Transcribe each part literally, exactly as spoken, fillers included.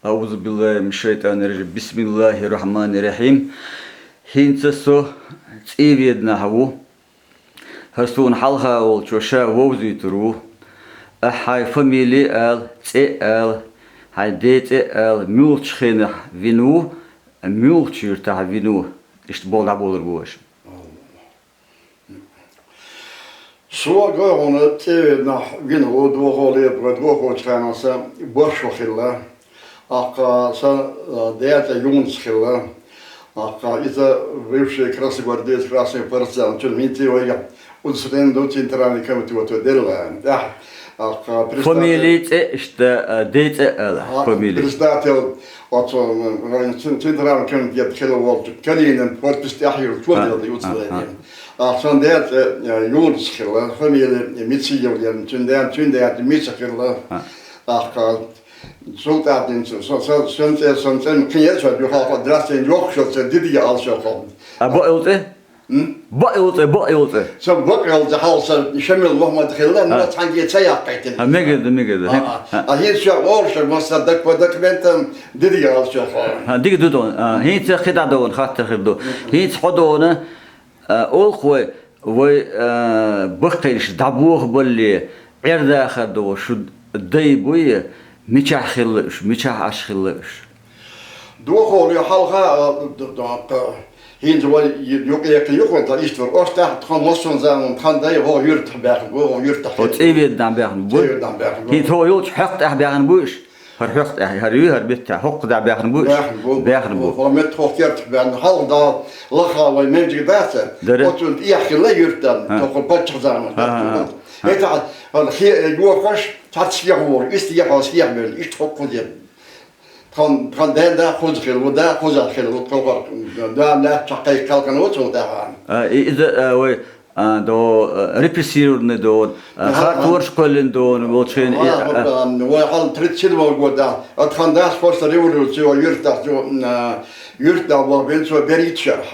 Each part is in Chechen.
أعوذ بالله من الشيطان الرجيم. بسم الله الرحمن الرحيم. ХӀинца со цӀийведанахь ву. ХӀара суна хьалха волчо ша вовзуьйтур ву. Ахьа хьайн фамили а ала, цӀе а ала, хьайн ден цӀе а ала, муьлхачу хенахь вина ву, муьлхачу юьртахь вина ву. Иштта болх дӀаболур бу аша. Со гой хьуна цӀийведанахь вина ву, дохо лепа, дохочу хенахь сан боршо хилла. Аккха сан, а, ден цӀе Юнус хилла. Аккха иза бывший красногвардеец, красный партизан, цуьнан митинг вайга удостоверение ду, центральный комитето делла. ТӀехь, аккха, председатель. Фамили, цӀе, иштта, а, ден цӀе ала, а, фамили. Председатель, оцу, м, м, цен-, центральный комитет хилла волчу Калинин подпись тӀехь йолчу, а, делла, а, удостоверение. А. Аккха сан ден цӀе, а, Юнус хилла, фамили Мициев лерна, цуьнан ден, цуьнан ден Мица хилла. А. Аккха, Султан динца, со, со, сан цӀе, сан цӀе, кхин яц вай, юха хьо драстен йохкушал, сан дидиге алсо хьо. А бакъ йолу цӀе? М? Бакъ йолу цӀе, бакъ йолу цӀе. Сан бакъ йолу цӀе хьал, сан Шамил Мухаммад хилла, а, но цхьаьнгге ца яккхийтина. А, мегар ду, мегар ду. А, а, а хӀинца шен олуш, масса дак-, по документам дидиге алсо хьо. А, дика ду дона. А, хӀинца кхидӀа дона, хаттар хир ду. ХӀинца хьо дона, а, олу вай, вай, а, баккхийнаш дӀабохабалале, Ӏер-дахар долу шу дай буй, мичахь хилла уьш, мичахь Ӏаш хилла уьш? Дохо ле хьалха, а, д-, д-, д-, хӀинца вай ю-, юкъе кхин юкъа дан иштта вара. Оцу тӀехь тхан массо а заман тхан дай хӀокху юьртахь баьхна бу, хӀокху юьртахь. Хьо цӀийведанахь баьхна бу? ЦӀийведанахь баьхна бу. ХӀинца хьо йолчу хьокху тӀехь баьхна бу уьш? ХӀара хьокху тӀехь, хӀара юй, хӀара меттехь, хӀокху дӀа баьхна бу? Баьхна бу. Баьхна бу. Хьо метта хӀокху кертахь баьхна. Хьалха Дала лаха вай меьждиг дац. Дара. Оцунна тӀехь хилла юьртан, а, тоху паччахь заманахь. А, а, а. ХӀета хьан хе-, йохаш, цхьацца хехавора, иштта хьо хехабелла, иштта хӀокху де. Тхан, тхан ден да кхуза хилла ву, да кхуза хилла ву, тхо хӀара, да, да, чаккхай кхалкана ву цунна тӀехь. А, и-, иза, а, вай, а, до, а, репрессированный до, а, ага, хартворш кхоьллина до, волчу хенахь, а, а, а. Вай хьалха тридцать седьмого года, а тхан дас после революции вай юьртахь, цо, а, юьртахь вахбина, цо берхӀитта шарахь.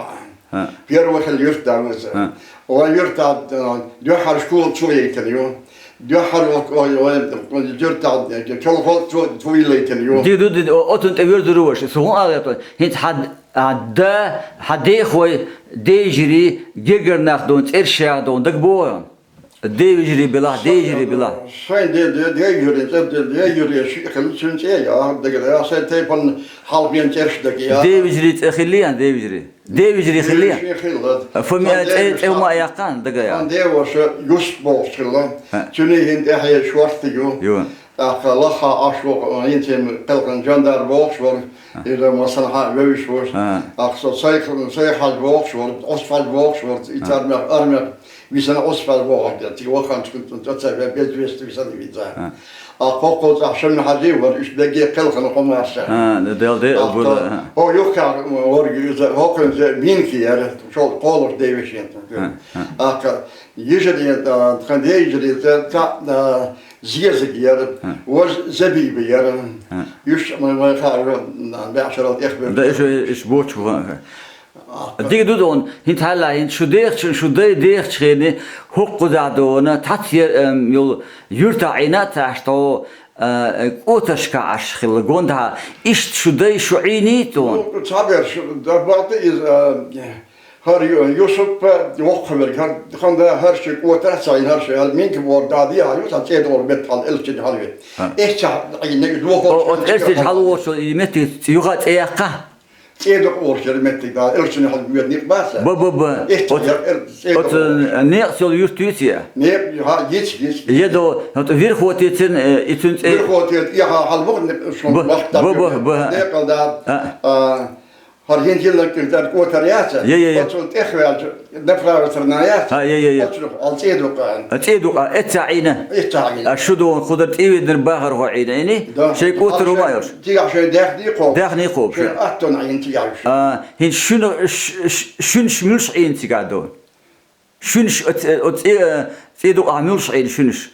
А. Первый хилла юьртда ву иза. А. Вайн юьртда, а, дуьххьара школа чу яйтина ю. Дуьххьара вай, вай, вай юьртда, а, колхоз чу, чу яйтина ю. Ди ду, ди ду, о-, оцунна тӀе вуьрзур ву аша. Со хӀун ала гӀерта вай? ХӀинца хьан, а, да, хьан дехой, ден йижарий, гергара нах дон, цӀерш яха дон, дага боху. Ден вежарий белахь, ден йижарий белахь. Сайн де-, де-, ден йижарий цӀе, де-, ден йижарий шиъ хилла, цуьнан цӀе а яхар дагара, сайн тайпана хьалхен цӀераш дагара. Ден вежарий цӀе хилла, ден вежарий. Ден вежарий хилла. Ден вежарий хилла. Фамилия, цӀе, цӀе ма а яьккхина дагара. Сан ден ваша Юсуп бохуш хилла. ХӀа. Цуьнан хӀинца тӀаьхье шорта ю. Ю. ТӀаккха лаха Ӏаш ву, хӀинца кхелхина Жандар бохуш вара. ХӀа. Иза масанхьа вевзаш вара. ХӀа. ТӀаккха со Сайх-, Сайх-Хьаьжа бохуш вара, Ӏусуп-Хьаьжа бохуш вара, и ХӀа. цармех армех. Висана Ӏусуп-Хьаьжа бохург дара, цига ваханчу куьнца ца ве-, без вести висана виза. А. А кхоккхо цӀахь Шамил-Хьаьжа вара, уьш дерриге кхелхина хӀуманаш. А, Дела де а бура, а. ХӀо юххехь ворг иза, хӀокхуьнца Минки яра, шо кхолуш девешин. А, а. ТӀаккха йижарий, а, тхан ден йижарий, цхьаъ, а, Зезаг яра, а. Важа Забиба яра. А. Уьш ма-, ма хаа, а, баьӀ шарал тӀехбевлла. Да, уьш, уьш бочу ван. Дика ду дона, хӀинца хьалла, хӀинца шу дехча, шу дай дехча хене, хӀокхузахь дона, цхьацца ер, эм, йолу юьртахь Ӏийна а ца Ӏаш тхо, а, кӀотаршкахь Ӏаш хилла, гондахьа, иштта шу дай шу Ӏийний дона? Ну, цхьаберш, да, бакъда иза, а, хӀара Ю-, Юсупа воккхавелла, хӀара, хӀара, хӀара ши кӀотарах ца Ӏийна, хӀара ши, хӀара Минки бохург дӀа дехьа ю, цхьа цӀе догӀур метта хьала Элчанна хьалаве. А. Эс ца Ӏийна, иза вокхо. О, оцу Элчанна хьалавоьдуш, и метте юха цӀе яккха? ЦӀе дукъа олуш яра меттиг, да, Элчанна хьала боьду некъ бац. Ба, ба, ба. Оцу, оцу некъаца йолу юрт юй цӀе? Некъ, хьа, йиц, йиц. Е до, оцу Верхотецан, э, и цуьнан цӀе? Верхотец, и хьа-, хьала бу-, шун бахта ба, ба, ба. Некъал да, а, а, хӀара хӀинца хилла кӀира кӀотар яц? Е, е, е. Оцунна тӀехваьлча, направо сторона яц? А, е, е, е. Оцунах, ал цӀе дукъа. А, цӀе дукъа, эцца Ӏийна? Эцца Ӏийна. А шу дона кху дар цӀийведанара бахархо Ӏийна, Ӏийний? Да. Шайн кӀотар хӀума а йолуш? Цигахь шайн даьхний кхобуш. Даьхний кхобуш. Шайн аттонах Ӏийна цигахь уьш. А, хӀинца шуьна, ш-, ш-, шуьнаш муьлш Ӏийна цигахь дона? Шуьнаш, оцу, оцу цӀе, цӀе дукъахь муьлш Ӏийна шуьнаш?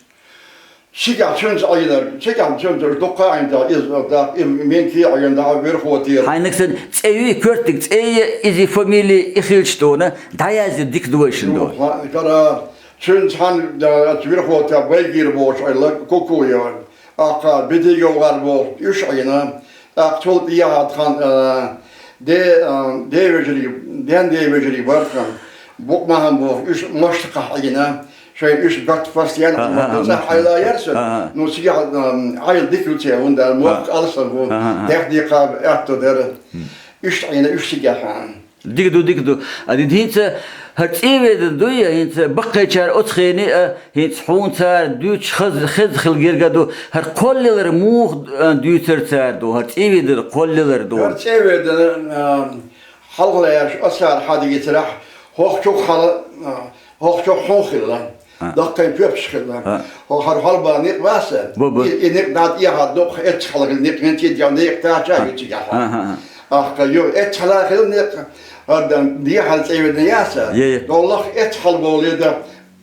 Цигахь цуьнца Ӏийнарг, цигахь цуьнца дуккха а Ӏийна, иза, да, и Минки а Ӏийна, да, Верхотера. Хьайниг сан цӀе юй, коьртаниг цӀе е, иза фамили и хилча дона, дӀаязйина дика ду вайшинна дона. Ну, ха-, кара, цуьнца хьан, да, оцу Верхотера Байгира бохуш Ӏийна, Кукуева. Аккха Бедигов гӀар бохуш, уьш а Ӏийна, ТӀаккха цул тӀехьа тхан, а, де, а, девежарий, ден девежарий бар тхан, букъ ма хӀама бохуш, уьш мостагӀа Ӏийна, шайн уьш гатта постоянно, ХӀа, ХӀа, ХӀа, цӀа ХӀа. Хьайла яр сан. ХӀа, ХӀа. Ну, цигахь, а, Ӏайла дика ю цӀе, хӀунда аьлча мохк ХӀа. Алсам бу, ХӀа, ХӀа, ХӀа. Техника аьтто дара. М. Уьш Ӏийна, уьш цигахь. Дика ду, дика ду. А дин хӀинца хӀара цӀе ведан дуй, хӀинца баккхийчара оцу хене а, хӀинца хьуна цара дуьйцуш хаза, хеза хила герга ду. ХӀара кхоллалар муха, а, дуьйцура цара ду, хӀара цӀе ведан кхоллалар ду. ХӀара цӀе ведан, а, хьалхалаьрша оцара хьадигицарахь, хӀокху чу хьала, а, хӀокху чу хьун хилла. А. Даккхий пепсаш хилла. А. ХӀо хӀара хьалба некъ васа. Бу, бу. И, и некъ дӀа тӀехьа дукха эццахьала хилла некъ, хӀинца и дегӀ некъ тача А. ю цигахь. А, а, а. ТӀаккха ю эццахьала хилла некъ, хӀара дан дехьа цӀе ведан яса. Е, е. Доллах эццахьала бовле дан,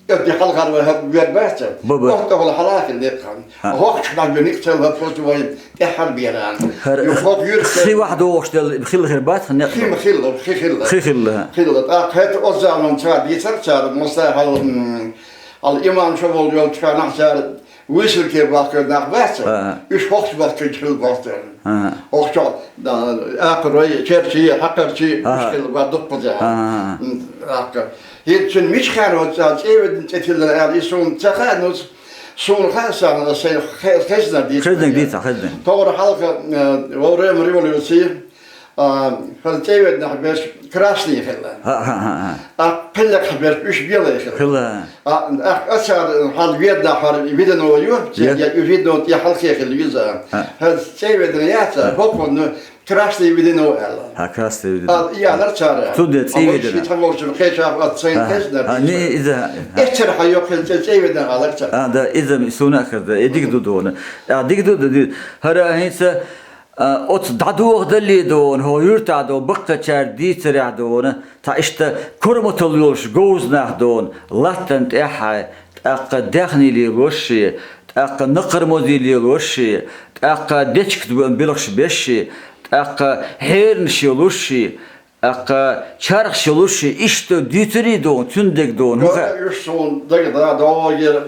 эццахьала хьалхара вай хӀара вер баца. Бу, бу. ХӀокху тӀехула хьала хилла некъ хан. А. ХӀокху чу дӀа ю некъ цӀе лапхо цу вай тӀехьара беран. ХӀара Ю хӀокху юьрта хи вахь догӀуш дел хилла хир бац, хӀара некъ Хи ма хилла, хи хилла. Хи хилла. Хилла. ТӀаккха хӀета оцу заман цара дийцар цара, масала, хьал, м, хьал имам шо волу йолчу ханахь цара вуьйсалке бахкар нах бац, А, а. уьш хӀокху бахкарчу хилла бахкар. А, а. ХӀокху чохь, да, акхарой, черчий, хьакхарчий, А, а. уьш хилла бан дуккхаза. А, а, а. М, акха. ХӀинца цуьнан мича хенахь оцу цӀа цӀе ведан цӀе тиллина аьлла, и суна ца хаьа, ну, суна хаьа, сан, сайн хе-, хезнар дийца. Хезнарг дийца, хезнарг. Товра хьалха, э, во время революции, А, хӀара цӀе веднах берш красный хилла. ХӀа, хӀа, хӀа, хӀа. А, кхин лекхахь берш уьш белый хилла. Хилла. А, а, ацара хьал веднах хӀара видано ю, Е. я, я, видано тӀе хьалхе хилла виза. ХӀа. ХӀара цӀе ведна яца, ХӀа. хӀокхунна красный видано аьлла. ХӀа, красный видано. А, и алар цара. Цундела цӀе А, вай ведна. ши тхьамогӀучун кхечахь а цайн ХӀа, хӀа. хезна А, не, иза, ХӀа. Эццара хьан йоккхил цӀе, цӀе ведна алар цара. А, да, иза ми суна а хезна, э, дика ду дона. А, дика ду, ду, ду. ХӀара хӀинца А, оцу дӀадохадалле дона, хӀо юьртахь дона, баккхачара дийцарехь дона, цхьа иштта корматалла йолуш говза нах дона, латтана тӀаьххьа, тӀаккха даьхний лелош ши, тӀаккха накхармозий лелош ши, тӀаккха дечка билгӀаш беш ши, тӀаккха хьеранаш йолуш ши, тӀаккха чархаш йолуш ши, иштта дуьйцурий дона, цуьнан дега дона, хӀун хаьа? Уьш суна дага да, догӀур.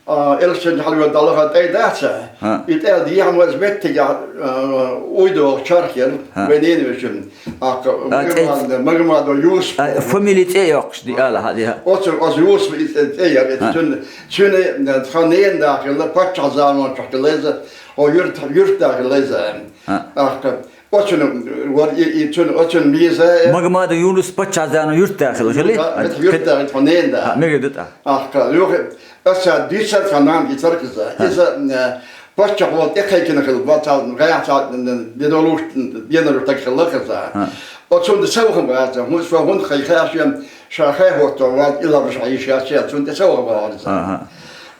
А, Элчанчу хьалаве далла хан тӀе дац, ХӀа. и тӀе дехьа маза меттигехь, а, уй догӀу чарх яра, ХӀа. вай ненавечун. А, А, тӀе- Магомадов, Магомадов Юсуп. А, фамилия цӀе йоккхуш ди ала, хьа, ди, хьа. Оцу, оцу Юсуп и цӀе, цӀе яра, и ХӀа. цуьнан, цуьнан, тхан ненан да хилла, паччахь заманчохь хилла иза, о, юрт, юрт да хилла иза. ХӀа. Ахка, оцуьнан, вар, и, и цуьнан, оцуьнан миза, э. Магомадов Юнус паччахь заманчохь юрт да хилла, хили? Юрт да, А, юрт да, тхан ненан да. А, мега ду тӀа. Ахка, юха, Аса дийцар хан нана дийцар кхуза. ХӀа. Иза, э, паччахь волу тӀекхайкина хилла, бацал, гӀайгӀа цхьа, н-, н-, дедолуш, денару таг хилла кхуза. ХӀа. Оцунна ца ваха ваца, хӀун, со хӀунда хай хаьа шен, ша хай хӀотто вац, и лараш хьайша шен, цунна тӀе ца ваха ваца. ХӀа, хӀа.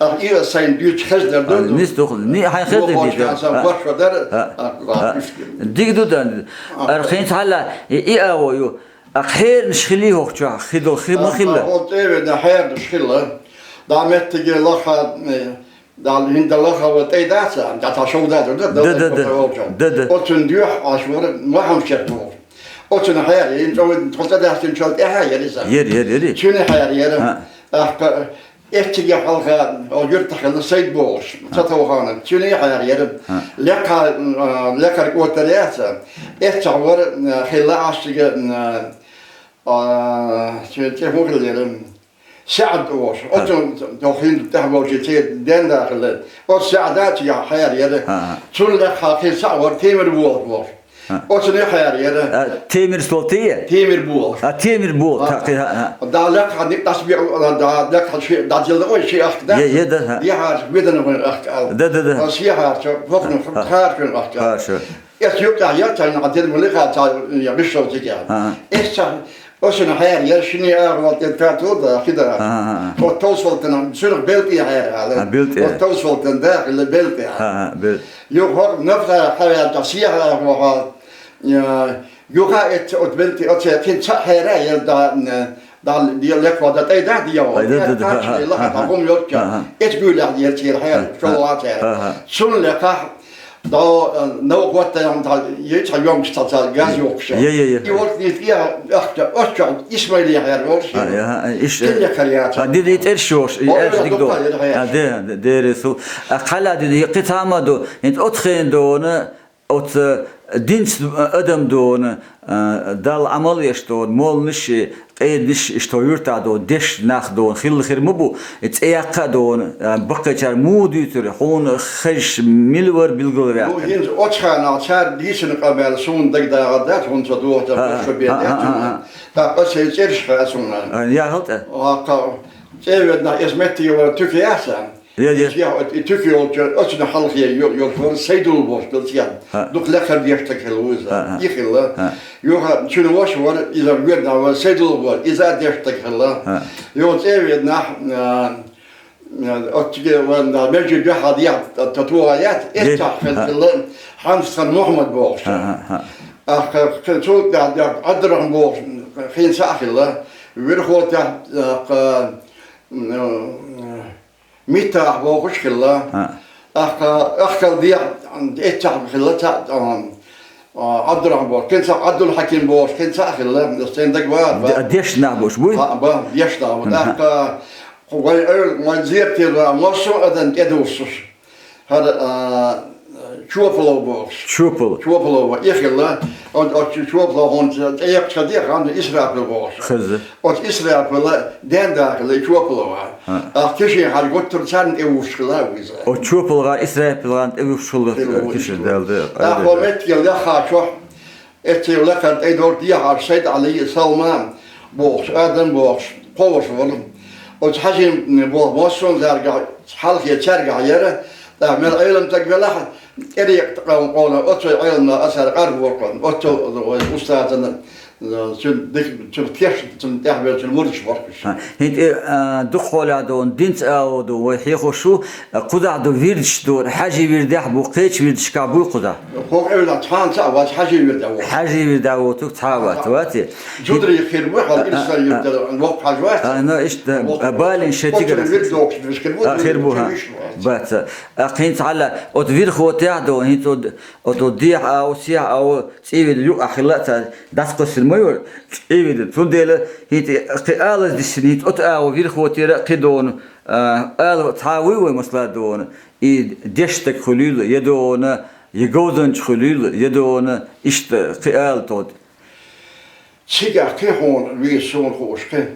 Ах, и аса сайн дуьйцу хездар ду. А, нис духу, ни хьайн хездар Вохо дуьйцу. Чан сан ХӀа. Бошо дар, ХӀа. ах, ХӀа. ах, ишкин. Диг ду дан. Ах. Ар хин цхьалла, и, и аво ю. Ах, хьернаш хили хӀокху чохь, хи до, хи ма хилла. Ах, хӀо тӀе вена хьернаш хилла. Да меттиге лаха, э, Дала хӀинда лахара тӀе дац, да та шовда ду, да, Да, да, да. Да, да. Оцун дуьхьа аш вара, ма хьамчат ву. Оцун хьер, ин чӀогӀа тхо ца даьхкинчул тӀаьхьа яри сан. Яри, яри, яри. Цуьнан хьер яра. ХӀа. Ахка, эцциге хьалха, о, юьртахь хилла Сайд бохуш, ХӀа. Ца товхана. Цуьнан хьер яра. ХӀа. Лекха, а, лекхар котар яца. Эццахь вара, а, хилла ашцига, а, а, цуьнан цӀе хӀун хилла яра? СаӀд оша. ХӀа. Оцу дохин тӀехь волчу церан ден дахалла. Оцу СаӀда цигахь хьера яра. ХӀа, хӀа. Цунна лекха кхин схьа вара Темир болх бохуш. ХӀа. Оцу хьера яра. А, Темир стол те? Темир болх. А, Темир болх, ХӀа. та, кхин, хӀа, хӀа. Да лекха ник дас биъ, да лекха ши, да дилла ой ши ахка да. Е, е, да, хӀа. Яхаш, видана вайн ахка ал. Да, да, да. Ас яхаш, фокна, ХӀа. Харчун ахка. Харчун. Эс юкъа яцарна а дермали хаца, я, вишшал зига. ХӀа. Эс ца, осина хьер, я шини агъвал тен карту да, хида. ХӀа, хӀа, хӀа. Вот товсвалтана, сюрх белти хьер, ала. А, белти. Вот товсвалтана да, хила белти. ХӀа, хӀа, бел. Ю хор нафа хавял та сия агъвал. Я, юха эт от белти, от се кин ца хьера, я да, Дал, диалект вада тӀе да, диалект. Ай, да, да, да, Кача ха, ха, ила ха, ха, ха. Гум йокча. Ха, ха. Эс гуйла ерчер хьер, Ха, шолла ха, цер. Ха, ха. Сун лекха, да, э, нау готта ям да, еча йомча та, та, газ йокша. Е, е, е. И вот не я, ах, та, оча, Исмаили хьер, вообще. А, я, ха, иш, Килля э, карьяца. А, диди тершош, и О, эш я, дик до. Доктор, я, А, я. де, де, де, ресу. А, хала диди, китама до, ин отхен до, на, Оцу динца адам дона, а, Далла Ӏамал еш дона, молланаш, къеданаш иштта юртахь дона, дешна нах дона, хилла хир ма бу, и цӀе яккха а дона, а, баккхийчара муха дуьйцура, хьуна хезаш мила вара билгал Ну, ваьккхина. ХӀинца оцу ханахь цара дийцина къамел суна дагадагӀа дац, хӀунца доху А, а, шо бен а, а, а, а. ТӀаккха аса и цӀераш хаьа суна. А, яхал тӀе. А, кха, цӀе веднахь эс меттиге вара туька яц. Я, я. И, и туька йолчу, оцунна хьалхе йо-, йолчу вара Сайдул бохуш, белча. Ха. Дукха лекхара дешна стаг хилла ву иза. Ха, ха. И хилла. Ха. Юха цуьнан ваша вара, иза вернахь вара, Сайдул вара, иза а дешна стаг хилла. Ха. Юха цӀе веднахь, а, а, оцциге ван, а, межи дуьхьал дехьа та-, та-, тоха яц, Е. эццахь хилла, Ха. хилла, Хьамсхан Мухаммад бохуш. Ха, ха, ха. Ахка, кхин цул тӀаьхьа дехьа Ӏабдурахьман бохуш, хин цхьаъ хилла. Вирхо тӀехь, а, кха, м, а, Миттахь бохуш хилла. ХӀаъ. ТӀаккха Ахкал дехьа эццахь хилла цхьаъ, а, а, Ӏабдурахьман бохуш, кхин цхьаъ Ӏабдулхьаким бохуш, кхин цхьаъ хилла, стен дагавар, ба. Де-, дешна нах бохуш буй? ХӀаъ, ба, дешна нах бу. ХӀаъ. ТӀаккха вай, вай зерте ван массо а адам тӀедуссуш. ХӀара, а, Чопалов бохуш. Чопал. Чопалов, и хилла. Он, он Чу-, Чопалов хӀунца тӀеэккхача де, ханна Исрапил бохуш. Хеза. Оцу Исрапила ден дахила и Чопалова. ХӀаъ. А Кишин хьажа гуттар царна тӀе вуьсуш хилла ву иза. Оцу ЧопалгӀа, ИсрапилгӀан тӀе вуьсуш хилла, хилла ву Кишин иза. Дала де. ТӀаккха меттигал яххачохь, эццахь лекхара тӀе дора дехьа Сайд-Ӏали, Салман бохуш, Адам бохуш, кхо ваша вара. Оцу Хьажин боху массо а цаьргахь, хьалхе цаьргахь яра, тӀаккха мел Ӏелам стаг велахь, ТӀерекъа къа-, къона оццул Ӏеламнах асар къарборкъан, оццул вайн устазана, э, цуьнан дика, цуьнан тешна, цуьнан тӀаьхьавелла, цуьнан мурдаш бохкуш. ХӀаъ, хӀинца, э, дукхахьолехь ду, динца ала ду, вай хьехош ву, э, кхузахь ду вирдаш ду, Хьажин вирдехь бу, кхечу вирдашкахь буй кхузахь? ХӀокху эвлахь цхьана цхьаъ вац Хьажин вирдехь ву. Хьажин вирдехь воцург цхьа а вац, вац и? Зударий хир бу, хьал А, а, ирсай а. Воккха Хьажа вац? А, ну, иштта, Воккха. а, балин шен Воккха тигара. Вирд дохуш виш хир бу, А, хир бу, хӀаъ. Виш вац. Бац. А, хӀинца хьала, оцу вирхотехь ду, хӀинца оцу, оцу дехьа а, сехьа а, цӀийвида юкъахь хилла а ца, дӀасакхуьссина ма йора, цӀийвида. Цундела хӀинца кхин алаз диссина, хӀинца оцу агӀо вирхотера кхин дона, а, ала цхьа вуй вай масала дона, и дешна стаг хуьлийла, я дона, я говзанча хуьлийла, я дона, иштта кхин ала тхо. Цигахь кхин хьуна вийца суна хууш кхин,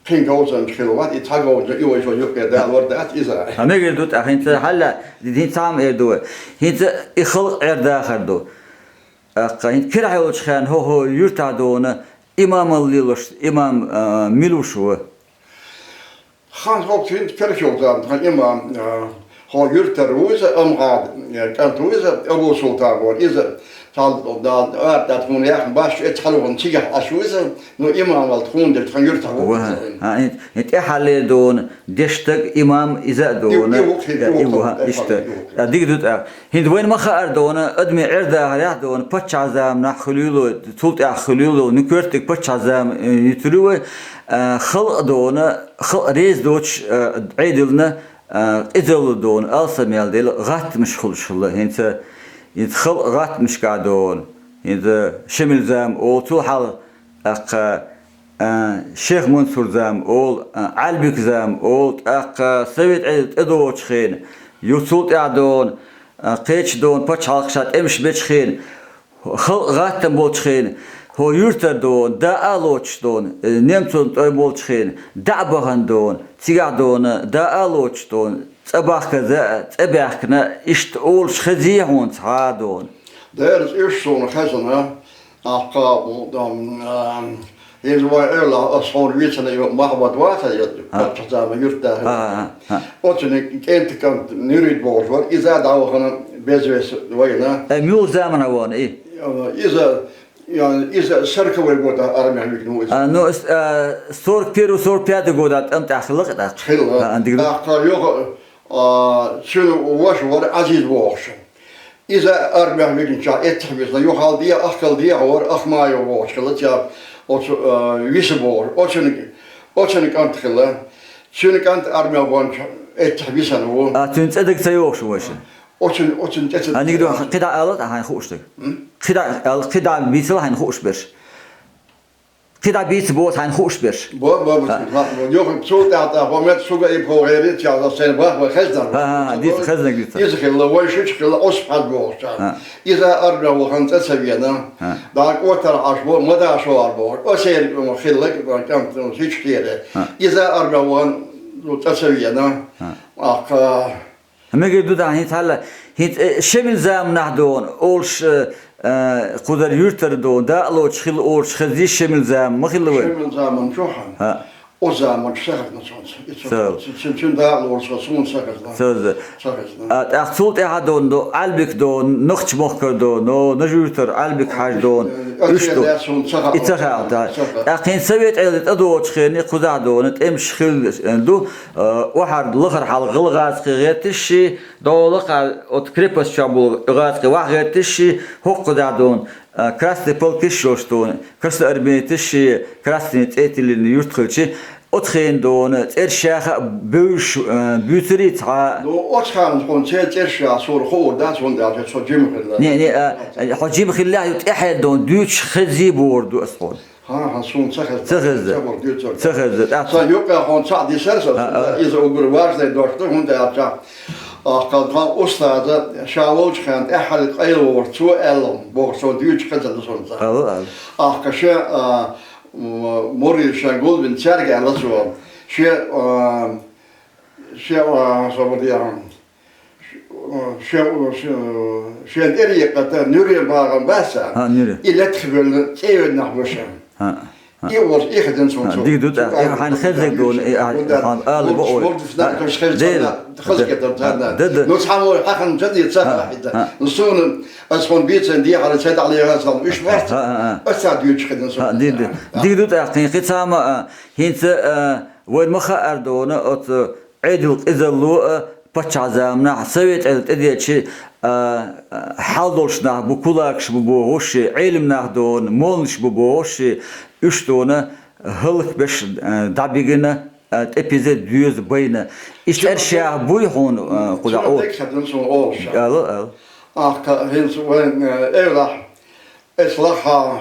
кхин говзанча хилла вац, и цхьа говзанча и вай шо юкъе далор дац иза. Хьан мегар ду тӀаккха, хӀинца хьалла, хӀинца цхьа ма эр ду вай. ХӀинца и халкъ Ӏер дахар ду. ТӀаккха хӀинца кирахь йолчу хенахь хӀо-хӀо юьртахь дона, имамал лелош, имам, а, мила ву шу? Хан хӀокху хӀинца керчу зама тхан имам, а, хьо юьртара ву иза, Амхьада, э, кӀант ву иза, Абу Султан вара. Иза цхьа да-, ара тӀе тхуна яхна баш эццахь хьалхана цигахь Ӏаш ву иза, ну, имамал тхуна дерг тхан юьртахь ву Ва, иза. А, и, и тӀаьхьаллера дона, дешна стаг, имам, иза а И, дона. И ву кхин, Э, и ву, и ву, хӀаъ, тхан, иштта. И ву кхин. А, дика ду тӀаккха. ХӀинца вайна ма хаара дона, адамийн Ӏер дахарехь дона, паччахь заманахь хуьлийла, цул тӀаьхьа хуьлийла, ну, коьртаниг паччахь зама, э, юьтур ю вай, а, халкъ дона, халкъ реза доцуш, а, Ӏедална, а, къизалла дона, алсам ял дела, гӀаттамаш хуьлуш хилла. ХӀинца, хӀинца халкъ гӀаттамашкахь дона, хӀинца Шемил зама олу, цул хьалха, тӀаккха, а, Шех Мансур зама олу, а, Ӏаьлбик зама олу, тӀаккха Совет Ӏедал тӀедогӀучу хенахь, ю цул тӀаьхьа дона, а, кхечу дона пачхьалкхаша тӀемаш бечу хенахь, халкъ гӀаттам болчу хенахь, хӀо юьртара дона, даа а лоцуш дона, э, немцойн тӀой болчу хенахь, даа бахана дона, цигахь дона, даа а лоцуш дона, цӀа бахказа а, цӀа баьхкина, иштта олуш хезий хьуна цхьа а дона? Дера, иза уьш суна хезна, ахь кхаба, ам, ам, иза вай эвлахь, ас хьуна вийцина ю Махьмад ваца, я А. паччахь зама юьртда. А, а, а. Оцуниг кӀентан кӀант Нуьрид бохуш вара, иза а дӀавахана безвесть вайна. Э, муьлха замана вахана и? Иза, я, иза сороковой года армехь вигна ву иза. А, ну, с-, а, сорок первый, сорок пятый года тӀам тӀехь хилла кхин тӀаккха? Хилла. А, а, дика ду. ТӀаккха юха, а, цуьнан ваша вара Ӏазиз бохуш. Иза армехь вигначохь эццахь висна, юхал де, ахкал дехьа вара Ахмаев вохуш хилла, цигахь оцу, а, виса бохуш. Оцуниг, оцуниг кӀант хилла. Цуьнан кӀант армехь ваханчохь эццахь висна ву. А, цуьнан цӀе дага ца йогӀуш ву вайша? Оцун, оцун тӀе ца А, нигду, кхидӀа ала хьайна хууш дерг. М? КхидӀа ала, кхидӀа бийцала хьайна хууш берш. Кхы дӀа бийца бо хьайна хууш берш. Бо, бо, бо, бо. Юха цул тӀаьхьа хӀо мет шуга и пхо гӀерит, ча за сен бах, бо, хездар. Ха, ха, дица хезна дица. Иза хилла, вай шича хилла, ос хьад бохуш. Ха. Иза арга вахан цӀа ца вена. Ха. ДӀа котар Ӏаш бо, ма да шо ар бо. Осер хилла, кам, хич хире. Ха. Иза арга вахан цӀа ца вена. Ха. Аха. Мегар ду дан хӀинца хьалла, хӀинца, э, шемил заманахь дона, олуш, э, э, кхузара юьртара дона, дакъалоцуш хилла олуш хезий шемил заман, ма хилла вай? Шемил заман чохьана. ХӀаъ. О заман чу сахарна сонца. И цу-, Сал. цу-, цу-, цуьнан дакъалоцуш суна сахарна. Саза. Сахарна. А, тӀаккха цул тӀаьхьа дона, до, Ӏалбик дона, нохч мохкар дона, но, нажуьртар Ӏалбик хьаж дона. Э, Уьш ду. Ацеда суна ца хаьа. И ца хаьа, да. Ца хаьа. ТӀаккха хӀинца совет Ӏелда тӀадоцуш хенна, кхузахь дона, тӀемаш хилла, э, ду. Э, охьар лахара хьалха гӀала гӀазкхий гӀерташ ши, дӀо лакха оцу крепость чохь болу гӀазкхий ваьхьа гӀерташ ши, хӀокху дӀа дуна, э, красный полк йиш йолуш дуна, красноармеец ши, красный цӀе тиллина юрт хилчи, оцу хенахь дуна, цӀерш яха а бевзаш, э, буьйцурий цхьа? Ну, оцу хенахь хьуна церан цӀерш яха суна хуур дац, хӀунда аьлча со жима хилла. Не, не, а, хьо жима хиллехь, ю тӀаьхье дуна, дуьйцуш хезий бохур ду ас хьуна. ХӀан-хӀа, суна ца хезна. Ца хезна. Ца боху дуьйцура. Ца хезна. Сан юккъехь хьуна цхьаъ дисара сан, А, а. иза уггар важный дош ду, хӀунда аьлча, ахка тхан устаза ша волчу хенахь тӀаьххьара къайлавора, цо аьлла, боху, со дуьйцуш хезна суна ца. Ала, ала. Ахка шен, а, м-, мурид шен гулбина цаьрга аьлла цо. Шен, а, Шен, а, со ма дехьа. Шен, шен, шен тӀера екъа тӀа Нюрнберг бахам бац. ХӀа, Нюрнберг. И лаьттах бевлла цӀе йолу нах бу шен. ХӀа, хӀа. И волуш, и хезна суна ХӀа, цо. дика ду тӀаккха, и хьайна хезнарг дуна, и, а, хьайна ала бо ой. Хаза кетар царна. Да, да. Ну, цхьа вой, хьахана жан ца хьахида. ХӀа. Ну, суна, ас хьуна бийцан дехьара, ца дӀалера сан, уьш вац. ХӀа, хӀа, хӀа. Ас ца дуьйцуш хезна суна. ХӀа, дика ду. Дика ду тӀаккха, кхин, кхин цхьа ма, а, хӀинца, а, Вайн ма хаьара дуна оцу Ӏедал къизалло а паччахь заманахь, совет Ӏедал тӀедеъча, а, а, хьал долуш нах бу, кулакаш бу бохуш, Ӏелам нах дуна, молланаш бу бохуш, уьш дуна хӀаллакбеш, а, дӀабигина, а, тӀепизе доьза байна. И цӀерш яха буй хьуна, а, кхузахь олу? Ала, ала. Ахка хӀинца вайн, а, эвлахь, эс лахьа,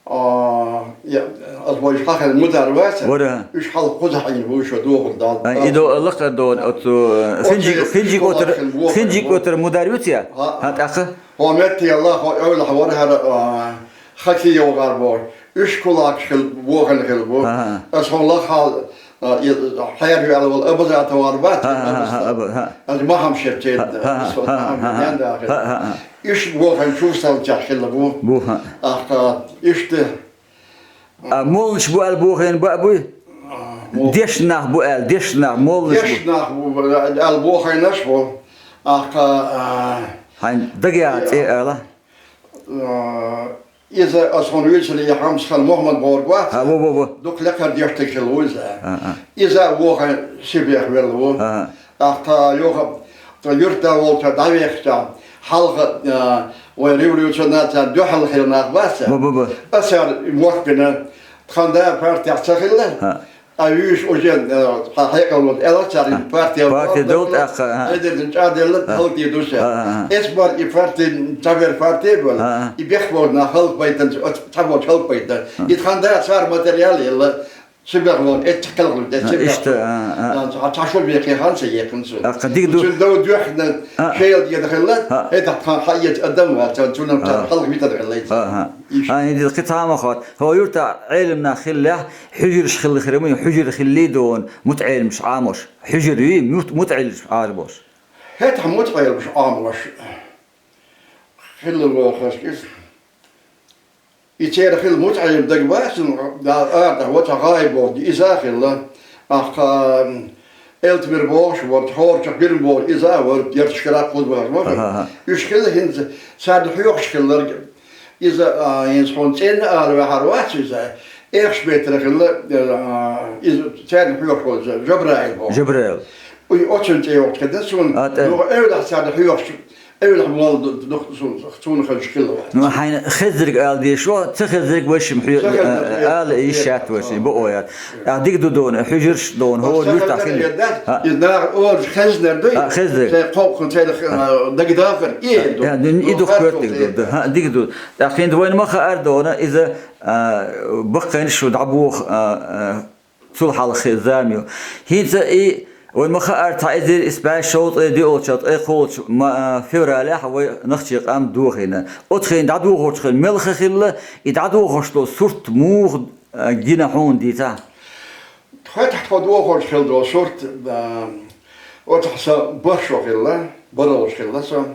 А, я, ас вайша хьахина мудар вац. Вара. Уьш хьалха кхузахь Ӏийна ву, шо дохур дал. А, и до лакхара дона, оцу, э, Оцу хинжи-, хинжи котар, хинжи котар мудар вуьту я? ХӀа. ХӀа, тӀаккха? Хьо метте Аллах, хьо эвлахь вара хьара, а, хати йогӀар боху. Уьш кулакаш хил, бохана хил бу. ХӀа, хӀа. Ас хьо лахьал, а, и, хьер веала волу Абазатов вара бац, ХӀа, хӀа, хӀа, Абазатов. Аба, хӀа. Ас Махьамшер тед, ХӀа, хӀа, ас хӀа, хӀа, Махьамшер хӀа, ненда хӀа, хила бу. ХӀа, хӀа. Иш бохайн чувствовать хила бу. Бу, хӀа. Ахка, ишта. А, молланаш бу аьлла бохайн баа буй? А, мо- Дешна нах бу аьлла, дешна нах, молланаш бу. Дешна нах бу, аьлла бохайнаш бу. Ахка, а, Хьайн дага яха цӀе ала? А, иза ас хьуна вуьйцур и Хьамсхан Мухаммад бохург вац. А, во, во, во. Дукха лекхара дешниг хила ву иза. А, а. Иза вохайн Сибрех велла ву. А, а. Ахка юха, тхан юьртда волча дӀавехча, хьалха, а, вай революционерца дуьхьал хила нах бац. Бу, бу, бу. Аса мотт бина, тхан да партехь ца хилла. ХӀа. А вуьйш уже, а, хьан хьекъал волу, аьлла цара, А. партия Партия волу, дол тӀаккха, а. Эдерзин чӀагӀделла, А. хӀаллакдийр ду ша. А, а, а. Эс бар и партия, цхьабер партия бу, А, а. и бехк боху нах хӀаллакбайтан, оцу цхьаболчу хӀаллакбайтан. А. И тхан да цара материал елла, Сибрех вон, эццахь кхелхалуьйту, эццахь А, иштта, бехк. а, а. А, цхьа, цхьа шо бехке хан ца екхина цунна. А, кхин дика ду. Цуьнан дов дуьххьна А. шел деда хилла, А. хӀетахь тхан хьаэца адам вац, цуьнан А. хьалха витар хилла. А, а. Иш. А, хӀинца кхин цхьа ма хатта. Хьо юьртахь Ӏелам нах хиллехь, хьуьжарш хилла хир ма ю, хьуьжар хиллий дона, мутаӀеламаш Ӏамош. Хьуьжар юй, мут-, мутаӀеламаш Ӏамош. ХӀетахь мутаӀеламаш Ӏамош. Хилла вохаш иза. И церан хилла мутаӀелам дага бацун, да, ара, ваца гӀай боху, иза а хилла. Ахка, м, Элтмир бохуш вара, хӀорчах бирна боху, иза а вара, ярташкара кхузбахаш ма Аха, аха. Уьш хилла хӀинца, царна хьоьхуш хилларг. Иза, а, хӀинца хьуна цӀенна ала ваьхьар вац иза. Эхаш бетара хилла, а, иза царна хьоьхуш волу Жабраил боху. Жабраил. Уй, оцун цӀе йоккхуш хилла суна. А, тӀе. Юха эвлахь царна хьоьхуш Эвлахь мол ду-, ду-, ду-, суна хазаш хилла вац. Ну, хьайна хезриг ала деш вац, ца хезриг вашим хьу-, ца хезриг, э, ала э, йиш яц вашим, э, бо оят. А диг ду дона, хьуьжарш дона, хо, юрта хилла. Из нах олж хезнер дуй? А, хезриг. Цай кхокхун цай, а, дагдахар, и ду. Я, ну, и дух кертиг ду, да. Ха, диг ду. ТӀаккха хӀинца вайна ма хаар дона, иза, а, баккхийна шу дӀабух, а, а, цул хьалха зама ю. ХӀинца и вайна ма хаар, цхьа эзар исс бӀаь шовзткъе диъолча, ткъе кхоалча ма-, а, февралехь вай нахчий къам дохийна. Оцу хенахь дӀадохучу хенахь мел ха хилла, и дӀадохуш долу сурт муха, а, гина хьуна дийцахь? Тхо тӀехь тхо дохуш хилла долу сурт, а, оцахь сан бархӀ шо хилла, бархӀ шо хилла сан.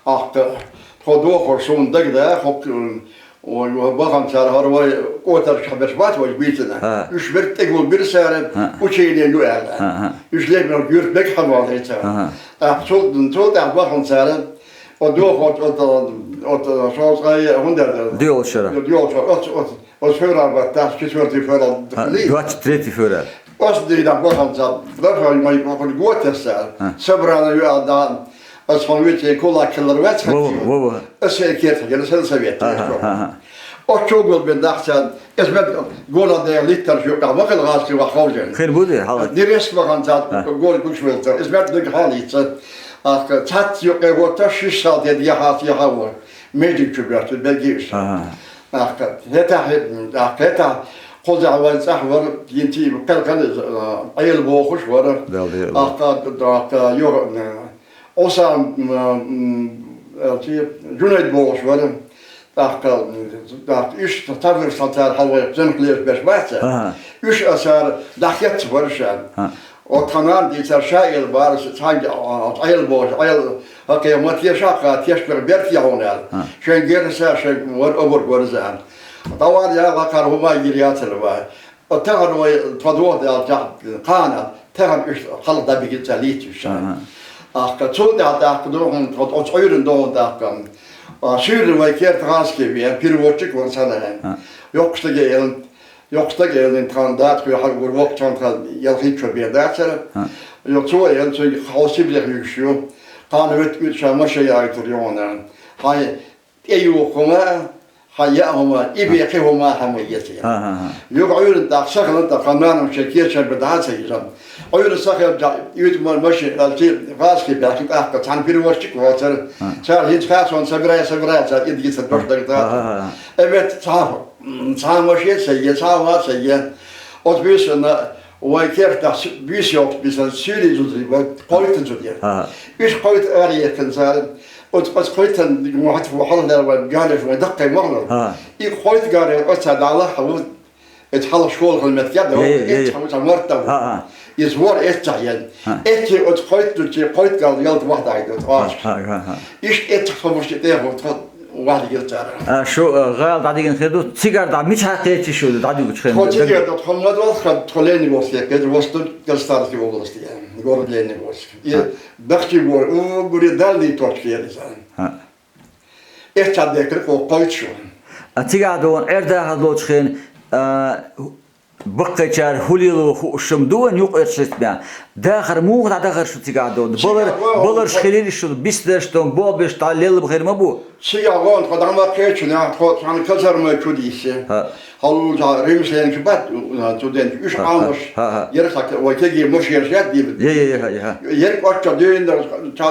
Ахка тхо дохуш суна дагадеа, хӀокху, ой, бахана цара хӀара вай кӀотаршкахь берш бац вайша бийцина. ХӀа. Уьш берг тӀегул бира цара, ХӀа. Учение ю аьлла. ХӀа, хӀа. Уьш леррина юьрт берг хьавалийца. ХӀа, хӀа. ТӀаккха цул, цул тӀаьхьа бахана цара, оцу дохуш, оцу, оцу, оцу шовзткъе хӀунда аьлла? Диъолчара. Диъолчара, оцу, оцу, Оцу февраль баттахь, четвёртый февраль. А, хилий? Двадцать третий февраль. Оцу дийнахь баханца, дархьал май, май, май, го тесса. А. Собрание ю а да, оцу хьуна витий кулак хилар вац хатий. Во, во, во. Оцу кертахь гина сельсовет. Ага, ага. Оцу чугул бен дахца, эс мет гона де литтар шу, а, вахал гӀазкхи ваховжен. Хин буди, хьала. Дирес баханца, а, гол гуш велтар. Эс мет даг халица. А, цац юкъе вот шиш сал дед яхас яхаво. Межиг чу беш, бегиш. Ага. ТӀаккха хӀетахь, тӀаккха хӀетахь кхузахь вайн цӀахь вара, йинти кхелхана, а, Ӏела бохуш вара. Дал де. ТӀаккха, тӀаккха, йо, а, Ӏуса, м, м, элчи, Жунайд бохуш вара. ТӀаккха, тӀаккха иштта тавлуш сан цара хьалвай зенах леш беш бац. Ага. Уьш а цара дахьецца бара ша. Ага. Оцу тхан нана дийцар ша Ӏела бара, цхьаьнга, а, Ӏела бохуш, Ӏела, хӀокхе ма теша, хӀокхе тешбар берте хьуна аьлла. А. Шайн герса, шайн вар обург варза аьлла. ДӀавала яла хӀокхара хӀума йира яцара вай. Оцу тахана вай тхо доху даьлла тӀехь кхана, тахана уьш хьалха дӀабигира ца лийца уьш. Ага. ТӀаккха цул тӀаьхьа тӀаккха ду хьуна, тхо оцу Ӏуьйранна ду хьуна тӀаккха. А, суьйрана вай керта гӀазкхи веана, переводчик вара сан нана. А. Йоккхачу стаге элан, Йоккха стаг элира тхан датхуьй хьагур воккхачу тхан ялхитта шо бен дацара. Хьа. Йо, цо элира цуьнга: «Хьо Сибрех юьгуш ю. Кхана вет уьту ша машен яйтур йогӀана. Хьайн тӀе юха хӀума, хьайн яа хӀума, и бен кхин хӀума хьан ма эца». Хьа, хьа, хьа. Юха Ӏуьйранна тӀаккха сахана тӀаккха нанам шен кечам бен дӀа а ца йижа. Ӏуьйранна сахана тӀаккха уьйту ма-, машен, алти гӀазкхи баьхкина тӀаккха цхьана переводчик воцара. Хьа. Цара хӀинца хасонан собирай, собирай, цара идгица дош даг тӀаккха. Хьа, хьа, хьа. Э, вет цхьа М, цхьа а машен ца е, цхьа а ван ца е. Оцу буьйсанна вай кертахь с-, буьйса йоккхуш бисана суьйлийн зуда, вай кхойтта зуда. Ага. Уьш кхойтта ара ехкина цара. Оцу, оцу кхойттан мохьат ву хьалхалера вай гареш вай даккхай мохьлур. Ага. И кхойтта гаре оцу цара дӀалахь ву. Эцу хьалха школа хила меттиг яр, е, е, е, эцу хьалха марта ву. Ага. Иза вор эццахь ян. Ага. Эцци оцу кхойтта зудчи кхойтта гал ялта вахьдай ду, тӀаккха. Ага, ага, ага. Иштта эццахь хӀумаш тӀе тӀехур тхо. Ваьлла гира цара. А, шу, а, гӀала дӀадигина хир ду, цигара дӀа мичахь кхечи шу дӀадигучу хенахь? Тхо цигара дӀа, тхо ма дол хан, тхо Лениногорске кхечи, востуд Краснодарский области, город Лениногорск. И, а, дахчи гор, у, гури далли точка яри цара. А. Эс цхьа декхар кхо кхойчу шу. А цигахь догӀун Ӏер дахар долчу хенахь, а, Баккхийчара хӀу лело хууш ма ду вайн юкъерчу шерашкахь. Дахар муха дӀадахара шу цигахь долу? Балар-, баларш хилира шуна, бисдарш долу, болх беш дӀа лелла хир ма бу? Цигахь вон тхо дӀа ма кхечу, нах тхо цхьана казармай чу диссе. ХӀа. Хьалуца римсенаш бат, цу ден уьш, хӀа, хӀа, Ӏамош, хӀа, хӀа, яра хьака, вай кегий машенаш яд дийла. Е, е, е, хӀа, е, хӀа. Яра кӀочча дуьйна, ца,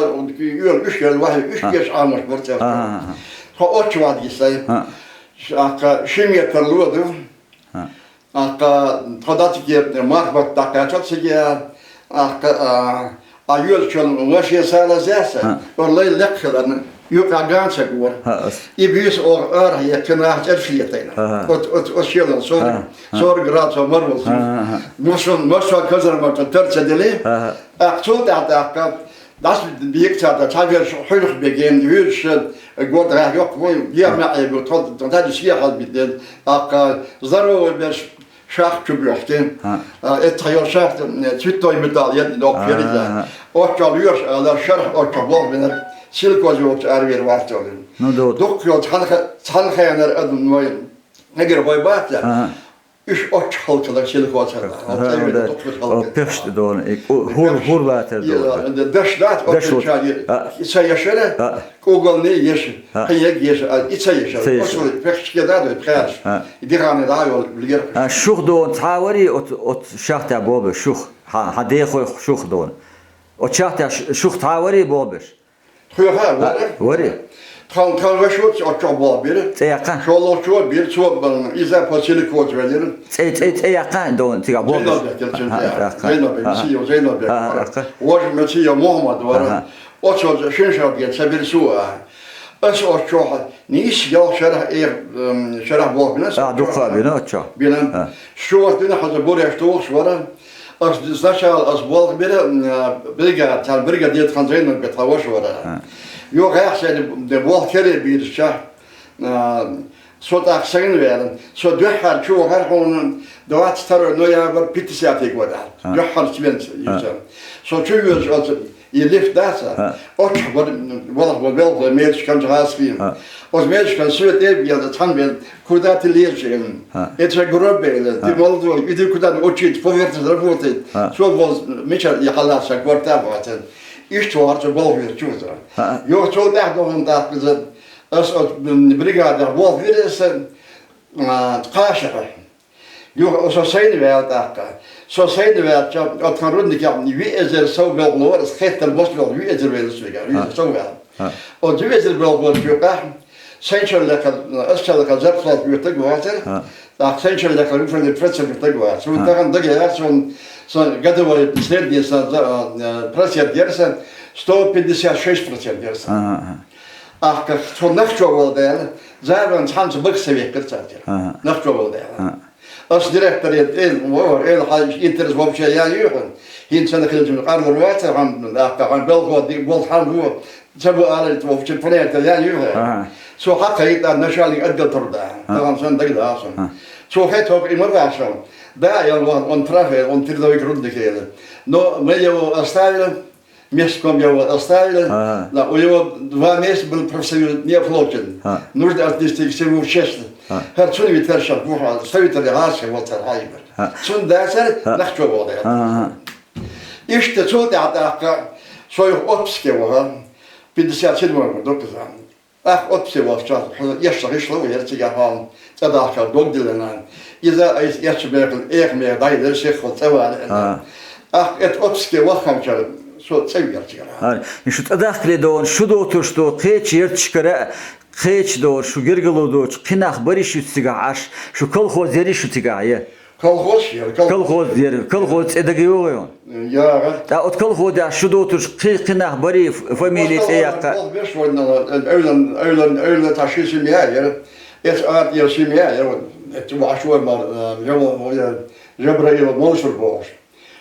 уьш яра вахьа, уьш, хӀа, еш Ӏамош бара церан. ХӀа, хӀа, хӀа, хӀа. Тхо оццу ван диссе. ХӀа. Ш-, ахка ши метр ло ду. ХӀа. ТӀаккха тхо дацаге мархбат дӀакхаьчча цига, тӀаккха, а, а йоьзачун машен сала зяса, хӀа, ор лай лекха хиларна, юкъа ганца гора. ХӀа, ас. И буьйса оха арахь еккхина, нах цӀерш летайна. ХӀа, хӀа. От, от, от шелан сорок, хӀа, хӀа, сорок градусов мар волу. ХӀа, хӀа, хӀа. Масон, масон казармачун тар ца дели. ХӀа, хӀа. ТӀаккха цул тӀаьхьа тӀаккха дӀасабийца цара, цхьа верш хьуьлха бегина, вуьйраш, гордагӀехь йоккха вуй, геа маьӀе бу, тхо, тхо дадис геа хьалбитина, тӀаккха здоровый берш шахта чу боьхкина. ХӀа. А, эццахь йолу шахта, м, цветной металл ядна доккха, хӀа, хӀа, хӀа, ерза. Оццул лоьраш ала, шарахь оццул болх бинарг силикоз йолчу арвер вац олу. Ну, ду. Дуккха йолу цхьана ха-, цхьана хенара адам вай хьегар вай бац. ХӀа, хӀа. Уьш оццу хӀаллакьхилар селукъоцара. Ха, оццу ха, вайна да. Доккхача хӀаллакьхилар. О, пехаш тӀе дона, и кӀу-, хӀур, пехаш. ХӀур латар дона. Е, даш дац оццу чу, а, и ца ешара, а, кӀугални еша, а, кхин егг еша, а, и ца ешара. Ца ешара. Оццу пехаш кхедадой, пхаьраш. А. И дихане дӀа а йолу лигерхаш. А, шух дона цхьа варий оцу, оцу шахтехь болабеш шух? Хьан, хьан дехой шух дона? Оцу шахтехь ш-, шух цхьа варий болабеш? Тхоьха, а, вара? Вари. Тхан, тхан вашоца оццу чохь болх бира. ЦӀе яккха? ШолгӀачо бира, цо, м, иза по силикоз велира. ЦӀе, цӀе, цӀе яккха дона цигахь болх? Зайнабек, а, а, яккха. Зайнабек, а, Мисиев, Зайнабек. А, а, яккха. Важа Мисиев Мухаммад вара. А, а. Оццо шин шарбен ца бира цо, а. Ас оццу чохь нийсса ялх шарахь, э, м, шарахь болх бина. А, дукха бина оццо. Бина. А. Шо дина хьаза буреш тухуш вара. Ас сначала ас болх бира, м, а, бригада, царна бригада дета хан Зайнабек тхан ваша вара. А. Йо, гӀехсели де болх кере бийраш ча, а, со тӀаккха сайна ваьлла. Со дуьххьара чу вахара хьуна двадцать второй ноябрь пятидесятый года. А. Дуьххьара смена ю сан. Со чу везаш оцу и лифт дац, а? А. Оццу вара, вала, вала, вала, медаш канча гӀазкхийна. А. Оцу медаш кан свет эб, я цхьаьна бен, куда ты лезешь? А. Это же грубо, ты молодой, иди куда-нибудь учить, поверхность работает. А. Цо вол мичара и хьалаца сан корта вацара. Иштта вахара цо болх вира чу вазара. А. Йо, цо тӀаьхьа дохана тӀаккха иза, ас оцу, м, бригадехь болх вира аса, а, кхашара. Юха со сайна ваьлла тӀаккха. Со сайна ваьлча, оцу тхан рудникехь виъ эзар сов белхало вара, ас хеттар бос белхало, виъ эзар велла соьга, виъ эзар сов ваьлла. А. Оцу виъ эзар белхалочу юкъахь, сайначул лекха, ас чул лекха зарплата оьцург вацара, а, тӀаккха сайначул лекха юкъахь процент оьцург вацара. Суна, а, тахана дагаяр, суна, сан годовой средний сан за-, э, процент яра сан, сто пятьдесят шесть процент яра сан. А, а, а. Ахка, цо нах чу волу дела, Заран цхьаьнца бага ца веккхира цара. Ага. Нах чу волу дела. Ага. Ас директоре тӀе, вовар, эл хьан интерес вообще я юьйхина. ХӀинца сан хилча къарвар вацара, хьан, ахка, хьан белхо дика болу хьан ву, ца бу аларца вообще понятие я юьйхина. Ага. Цо хьакха йитӀа начальник отдел труда. Ага. Тахана сан дагадогӀу сан. Ага. Цо хетта хӀокху и ма ваьшал. Да, я, он, он прав, он трудовик рудник, я. Но мы его оставили. Местком его оставили. Ага. Да, у него два месяца был профсоюз не оплачен. А. Нужно отнести к всему честно. А. ХӀара цунна витар шах бухьа, совитаре гӀазкхи вацара хьайбар. А. Цунна дацара, а, нах чу волу дела. Ага. Иштта цул тӀаьхьа тӀаккха со юха отпуске ваха, пятьдесят седьмой год доказан. Ах, отпуске вахча, хьо эшша гӀишло ву яра цигахь хьална, цӀа дахкар дог диллина. Иза айса эшча бехала, эха меха дӀайдира сиххал цӀа вала. А. Ах, эта отпуске вахханчара, со цӀа вера цигара. А, и шу цӀа дахкале догӀун, шу доцурш до, кхечу ярташкара, кхечу догӀун, шу гергало доцу, кхин нах барий шу цигахь Ӏаш, шу колхоз ярий шу цигахь, я? Колхоз яра, колхоз. Колхоз яра, колхоз цӀе дага йогӀу хьуна? ЯгӀа. ТӀа оцу колхозехь шу доцурш кхин, кхин нах барий ф-, фамилия цӀе яккха? Колхоз беш вайна, эвлан, эвлан, эвлан цхьа ши семья яра. Эца ара яра семья яра, вот, эца вахаш вара мара, э, Жабра-, Жабраилов Мовшур бохуш.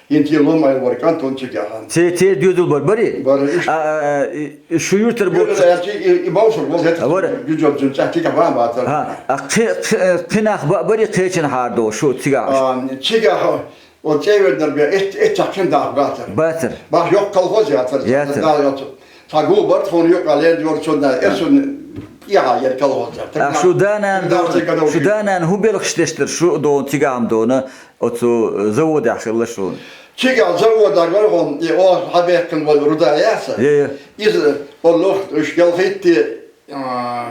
ХӀинца лом ай вара кӀантон цигахь. Церан, церан доьзал бар барий? Бара уьш. А, а, а, и, и шу юьртара боцу? Юьртара аьлча, и, и Мовшур вара, хӀета. А, вара. Гуьжалжин цӀа цигахь ван бацара. Ха, а кхи-, кхи-, кхин нах ба-, барий кхечанхьара долу шу цигахь? А, цигахь, вот цӀе вернар бен, эт-, эццахь кхин нах бацара. Бацара. Бах йоккха колхоз яцара. Яцара. Да, йоцу. Цхьа гу бар тхуна юкъа лен йора цунна, а, эсун яхьа яра колхоз яра. А шу да-нана, шу да-нана хӀун белхаш деш дара шу дона цигахь ма дона? Оцу заводехь хилла шуна. Цигахь заводехь вара хьуна, и оха хьабаьккхина волу руда яца. Е, е. Иза, оллох, уьш ялхитти, а,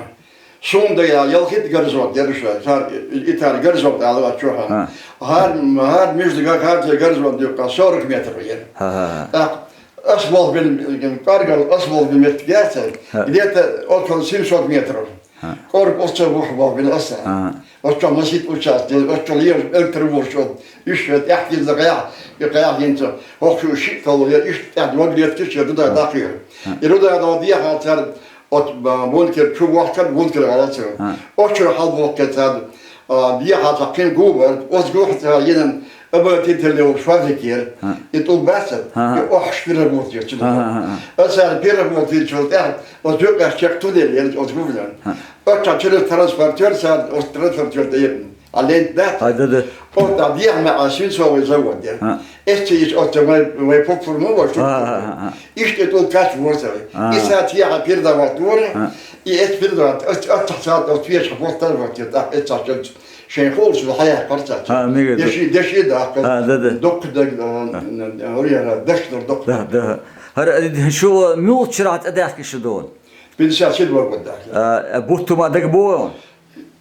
суна дагахь ялхитти горизонт дерриша, цара и тара горизонт ала вац чохьа. А. ХӀара, хӀара между га-, хӀара церан горизонт юккъехь сорок метр яра. Ха, ха, ха. ТӀаккха ас болх бина, кӀаргал ас болх бина меттиг яц, ха, где-то около семьсот метров. ХӀа. КӀорга оццул вухь болх бина аса. ХӀа. Оццул масийтта участок, оццул лелаш электровош, уьш тӀаьхьа гинза гӀайгӀа, и гӀайгӀа гинза. ХӀокху шиъ кало я, иштта тӀаьхьа дог леткаш я руда дӀахийра. ХӀа. И руда дӀа дехьа цара оцу, а, бункер чу вохкар, бункер гӀалацара. ХӀа. Оццул хьалбохкар цара, а, дехьа цхьа кхин гу бар, оцу гухь цара йина обогатительный фабрика яра. ХӀа. И тӀулг бацара, ХӀа. И охьаш переработка яра цуьнан. ХӀа, ХӀа, ХӀа. Аса переработка йинчул тӀаьхьа, оцу юккъехь чекх туннель яра, оцу гугнан. ХӀа. Оццахь через транспортер цара, оцу транспортер тӀе А лента дац? А, да, да. Вот, а дехьа меа свинцовый завод я. А. Эсти ич от вай, вай попур му ваш. А, а, а, а. Иште тул кач ворсай. А. Иса тия передавать вора. А. И эс передавать, от, от, от, от, от, веш хвостар вот, так, это сейчас шен холш, хая парца. А, мега да. Деши, деши да. А, да, да. Док да, а, ори ара, дешнер док. Да, да. Хар, э, шу мул чрат адахки шудон. Пятьдесят седьмой год, да. А, а, бутума даг бо.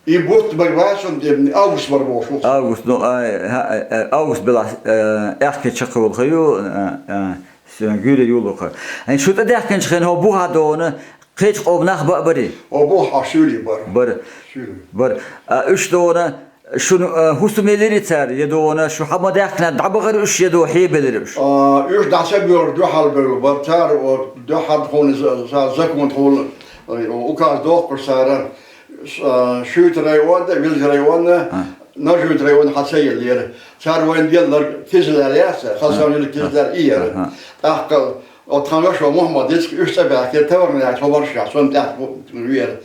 И бут багвашун де август бар бошул. Август, ну, а, а, а, август бела, э, эхке чакъул хаю, э, э, с-, гюре юлуха. Ай, шу тадахкин чхен хо буха дона, кеч къобнах ба бари. О буха шули бар. Бар. Шули. Бар. А, уш дона, шун, э, хусу мелири цар, е дона, шу хама дахкна дабагар уш, е до хе белири уш. А, уш даса бюр ду хал бюр, бар цар, о, ду хал хун за-, за-, закон хун, э, указ дох курсара. Ш-, а, Шуьйта районда, Вилга районна, а, Нажуьйта районна хьацаеллера. Цар вайн веллар кизлар яца, хасан вил кизлар иера. Аха. ТӀаккха от ханга шо Мухаммад дицк уьш цӀа баьхкира, таварна яц ховарша, сон тӀехь вера.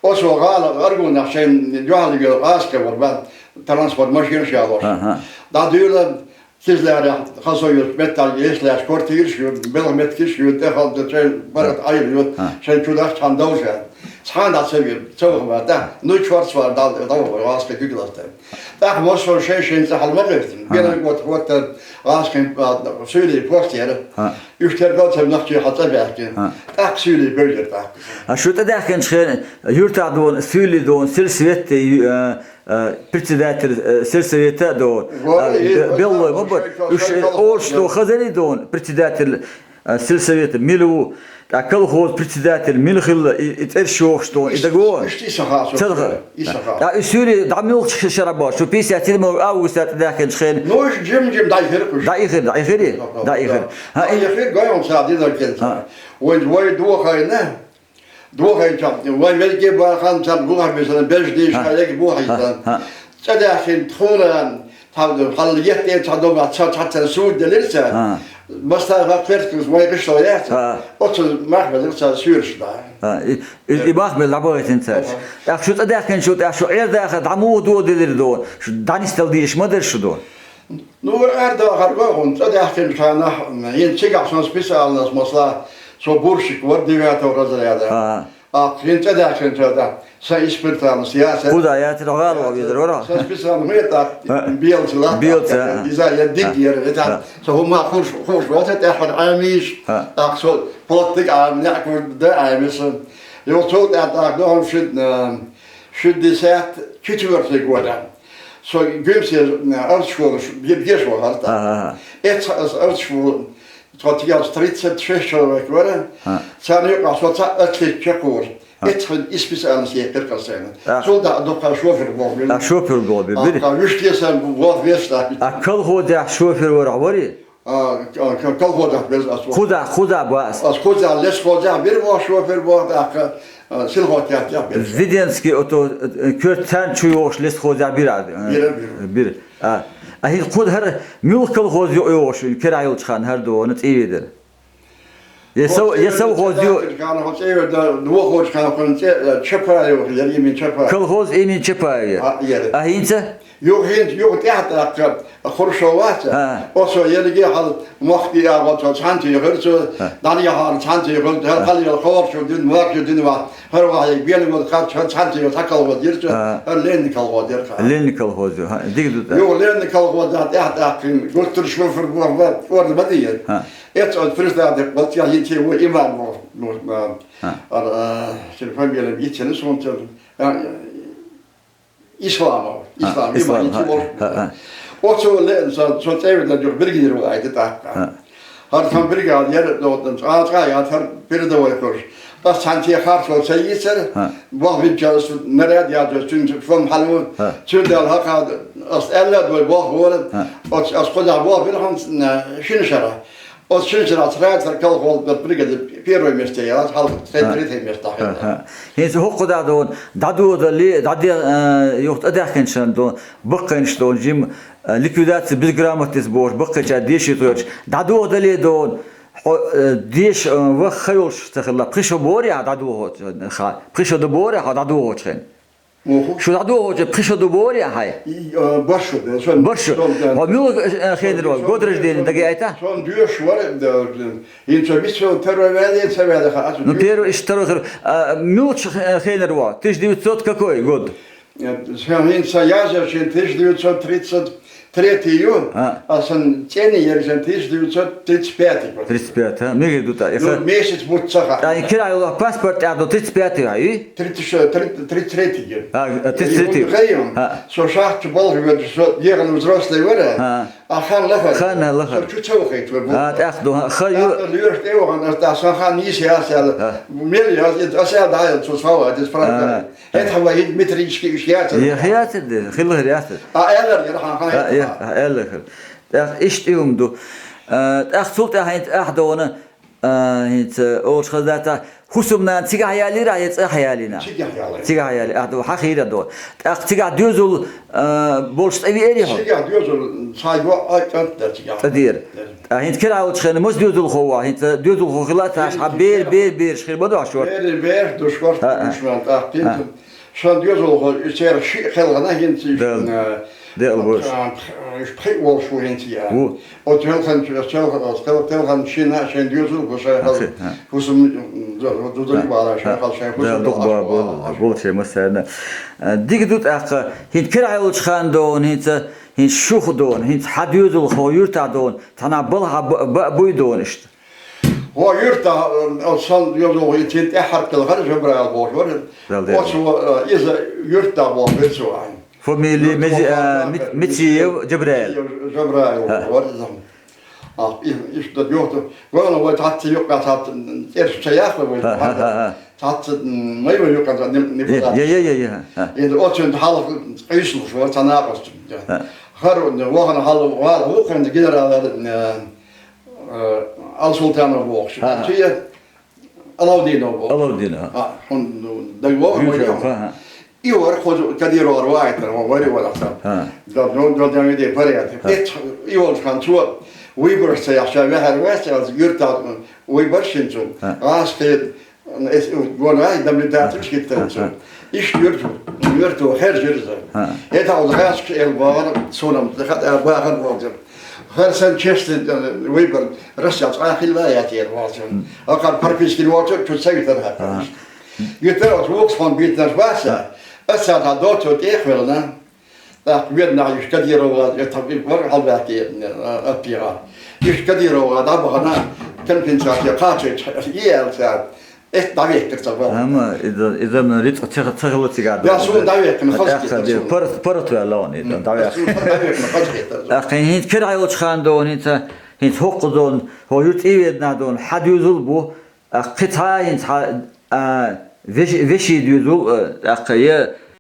Осо гӀала аргунах шайн дуьхьал вел гӀазкхи вар ба, транспорт машина шалош. Аха. ДӀадуьйла Кизларе хасо юрт меттал ешлаш квартираш ю, белгӀ меттигаш ю, тӀехал да шайн барат Ӏайла ю, а, шайн чудах цхьан довжа. Цхьан да ца вир, ца вахма, да. Ну, чорт свар дал, дал, васка гигласта. Так, мосо шайн шайн цахал магазин. А. БелгӀ вот, вот, а, васка, а, суйли квартира. А. Уьш тергал ца нахчи хьацӀа бяхки. А. Так, суйли бевлер, так. А шу тӀадахкинчу хенахь юьртахь дон, суьйли дон, сельсоветте, э, э, председатель, э, сельсовета дон, а, бе-, беллой ма бара. Уьш олуш дон, хазари дон, председатель, э, сельсовета, мила ву, тӀаккха колхоз председатель, мила хилла, и, и цӀерш йохуш дон, и даго? Ишти саха, ца даха. И саха. ТӀаккха и суьйли дӀа муьлхачу шарахь боху, шу пятьдесят седьмого августа тӀадахкинчу хенахь. Ну, уьш жим-жим дӀаихира уьш. ДӀаихира, дӀаихира? ДӀаихира. ДӀаихира, гой хӀун ца динарг кенца. Вайн вай дохайна, Дохайча, вайн велге бахан царна гугӀар бисана, беждиш, а, хьалег бохайсан. А, а. ЦӀа дахин тхуна, тхьавда, хьалла етте цхьа дома, цхьа, цхьа царна суд делира цара. А. Масса хьа кхерткалц вай гӀишло яц. А. Оцу мах беза цара суьраш да. А, и, и, и мах беза дӀабахийтина цара. Ага. ТӀаккха шу цӀа дахкинчу, тӀаккха шу Ӏер даха дӀа муха доделира дон? Шу дӀанисдала дезаш ма дара шу дон? Ну, вара ардахар гой хӀун, цӀа даьхкинчу ханахь, м, хӀинца цигахь сан специалность, масала, со бурщик вара девятого разряда. Ага. А, хӀинца цӀа даьхкинчу ханахь, сан испыталность яц. Куда яцара гӀала везар вара? Сан специалность хӀун яра, белца латта. Белца, а. Иза я диг яра, это, а, со хӀума хуш, хуш ваца, тӀаьхьара Ӏамийш, а, а, со плотник Ӏамийш, неӀ кур да Ӏамийш. Йо, цо тӀаьхьа, тӀаьхьа, ну, хӀун ши, м, шестьдесят четвёртый года. Со Гуьмсе, э, артшколаш, бе-, беш вахар тӀаккха. Ага, ага. Эцхьа аса артшкола, тхо тӀехь тридцать шесть человек вара. А. Царна юкъахь со цхьа отличник кхура. А. Эцхьа и специалность яьккхира кхара сайна. А. Цул тӀаьхьа дукха шофер боху. А, шофер боху, бе-, бери. А, вуьште сан боху веш тӀаккха. А колхозехь шофер вара вари? А, к-, к-, колхозах беза ас. Кхуза, кхуза ба ас. Ас кхуза лесхозах бир боху шофер боху, тӀаккха, а, сельхозтехьтехь беза. Веденский ото, э, коьрта царна чу йогӀуш лесхозах бира, э, бира, бира. Бира. А, а хӀинца кхуза хӀара муьлха колхоз ю йогӀуш, кера йолчу ханна хӀара дона цӀийве дара? Я сов-, я совхоз ю. Хьо цӀийве да, вохочу ханна хӀун цӀе, э, Чапаев, яра имени Чапаев. Колхоз имени Чапаев. А, яра. А хӀинца? Юха хӀинца, юха тӀаьхьа тӀаккха Хрущёв вац, а, оцо ерриге хьал мохк диагӀо цо цхьаьнца йохура цо, а, дӀанехьара цхьаьнца йохура, хӀара, а, хьалъяла ховаршо дина, мохк дина вац, хӀара вахьайга бена вара харц, хӀара цхьаьнца йоху цхьа колхоз дира цо, а, хӀара Ленин колхоз дира хьа. Ленин колхоз ю, хӀа, дика ду тӀаккха. Юха Ленин колхозехь тӀаьхьа тӀаккха гуттар шофер боху, орда ма дийра. А. Эццахь оцу председатель вац, я хӀинца ву имам боху, ну, а, а, а, цуьнан фамилия йицина суна цуьнан. А, Исламов. А, Ислам, Ислам, Ислам, хӀа, хӀа, хӀа. Оцо ле-, со, со цӀе вина дуьхьа биргинера ву айда тӀаккха. ХӀа. ХӀара тхан бригада яра, цкъа, цкъа яц хӀара передовой кхуьш. Ас цхьаьнца харцо ца йийцара, хӀа, бохвинчалц наряд яц, цуьнан фам хьалаву, хӀа, цуьнан дала хьакха, ас аьлла а дой бохвора, хӀа, оцу ас кхузахь бохбира хьуна, шина шарахь. Оцу шина шарахь цхьа цара колхоз бер бригада первое место яц, хьалха третье место хьаьдда. ХӀа, хӀа. ХӀинца хӀокху да дон, дӀадодале, дӀаде-, э, юха тӀадаьхкинчарна дон, баккхийнаш дон, жим, э, ликвидация безграмотности бохуш, баккхийчара деши тхоьрчу, дӀадодале дон, хьо, э, деша, э, ваха хан йолуш ца хилла, пхи шо бора хьо дӀадохочу, ха, пхи шо дан бора хьо дӀадохочу хенахь. Муха. Шу дӀадохоча пхи шо ду бохура хьай? И, а, бархӀ шо ду, сон, бархӀ шо. Сон, да. Хьо муьлха, э, хенара ву, год рождения дагайта? Сон доьшуш вара, да, хӀинца виссел таро ваьле, ца ваьле, ха, ацу. Ну, первый, иштта таро хир. А, муьлхача хе-, хенара ву? Тысяча девятьсот какой год? Э, сан хӀинца язъяьчун тысяча девятьсот тридцать третий ю, а сан цӀен ергьян тысяча девятьсот тридцать пятый год. Тридцать пятый, а? Мегар ду тӀаккха? Ну, месяц бутт ца хаьа. ТӀаккха кирай йолу паспорт тӀехь ду тридцать пятый ю? Тридцать, тридцать третий ю. А, тридцать третий. Со шахта чу болх беш, со дегӀан взрослый вара. А. А хан лахара. Хан лахара. Со чу ца вахийта вара. А, тӀаккха ду, ха, хан ю. ТӀаккха лоьраш тӀе вахана, аса тӀаккха сан хан нийса яц аьлла. А. Мел яц, аса аьлла дӀаяла цо схьаваьлла, иза француз. А. ХӀета хьан вай метрически уьш яцара. Е, яцар де, хила хир яцар. А, аьллар яра хьан хан. А, е, а, аьллар хир. ТӀаккха иштта и хӀума ду. А, тӀаккха цул тӀаьхьа хӀинца ахь дона, а, хӀинца олуш хаза дац, хӀусамнана цигахь ялийра, я цӀахь ялийна? Цигахь ялийра. Цигахь ялийра, ахь ду, хьан хийра дона. ТӀаккха цигахь доьзал, а, болуш цӀа веара хьо? Цигахь доьзал, цхьа йоӀ а, кӀант дара цигахь. ЦӀа дера. ТӀаккха хӀинца кирай йолчу хенахь маса доьзалхо ву ахь, хӀинца доьзалхо хилла а ца Ӏаш, хьан бер, бер, бераш хир ма ду ахь шорта? Бер, бераш ду шорта, а, а, дуьшман тӀаккха. А. Сан доьзалхо, и церан шиъ кхелхина хӀинца иштта, дала, э, декъала вожа. Иштта пхиъ волуш ву хӀинца и. Ву. Оцу телханчу, телхан, телхан шина шайн доьзал ву, шайн хала хӀусам, м, ду-, ду-, ду-, бала, шайн хала, шайн хӀусам. Дала дукха бала болу, шайн массарна. Э, дика ду тӀаккха, хӀинца кирай йолчу ханна дона, хӀинца, хӀинца шух дона, хӀинца хьан доьзалхо юьртахь дона, цхьана балхахь ба-, ба-, буй дона иштта? Хьо юьртахь, э, оцу сан йоза вахийтина тӀаьххьара кхелхар Жабраил бохуш вара. Дала деза. Оцу, э, иза юьртахь бохуш вара цо вайн. Фамилия Мези-, а, Мит-, Митиев Жабраил. Митиев Жабраил вара иза. А, и, иштта йохту. Вайна вай цхьацца юккъа цхьацца, м, цӀераш ца яхла вай. Цхьацца, м, май вай юккъа цхьацца не, не. Е, е, е, е, е. Иза оцу хьалха къийсалуш вара цхьа накъост. Хьара вахана хьала вала вукханца генерал, э, Э, Ал-Султанов бохуш. Ага. Чи я? Алавдинов бохуш. Алавдинов, ага. А, хьуна, ну, дай вогӀу, вогӀу, ага. И вара хоза Кадировгара ваийтар, вари вара сан. Ага. Да, ну, да, да, да, порядок. Ага. Эт, и волчу хан цо выбораш ца яхча, вехьар вац, аз юьртал выбораш хин цун. Ага. Аз хед, эс, гонай, наблюдатель хиттан цун. Ага. Иш юрту, юрту хержир иза. Ага. Эта уж гачка эл богӀар, сонам, хата бахар богӀар. ХӀара сан честный, э, выбор, Россия цкъа хилла яц яра вацун. Акхар прописка воцург чу ца витар хӀара. Витар оцу вукху хон битнаш баца, аса цхьа доцу тӀехвелна. ТӀаккха веднахь уьш Кадировгара, э, там, и вара хьалбаьхки, э, аттигӀа. Уьш Кадировгара дӀабахана, компенсация кхачийча, и аьлла цара. Эс дӀавехкира ца вара. Амма иза, иза рицкъа ца, ца хилла цигахь. Я, суна дӀавехкина, хаза тӀаккха хетар суна. Парат, парат ваьлла ван иза, дӀавехкина. Суна парат дӀавехкина, хаза хетар суна. ТӀаккха хӀинца кирай йолчу ханна дона, хӀинца, хӀинца хӀокху зона, хьо юьртӀе а веднахь дона, хьан доьзал бу, тӀаккха кхин цхьа а хӀинца хьан, а, веш-, вешин доьзал, а, тӀаккха я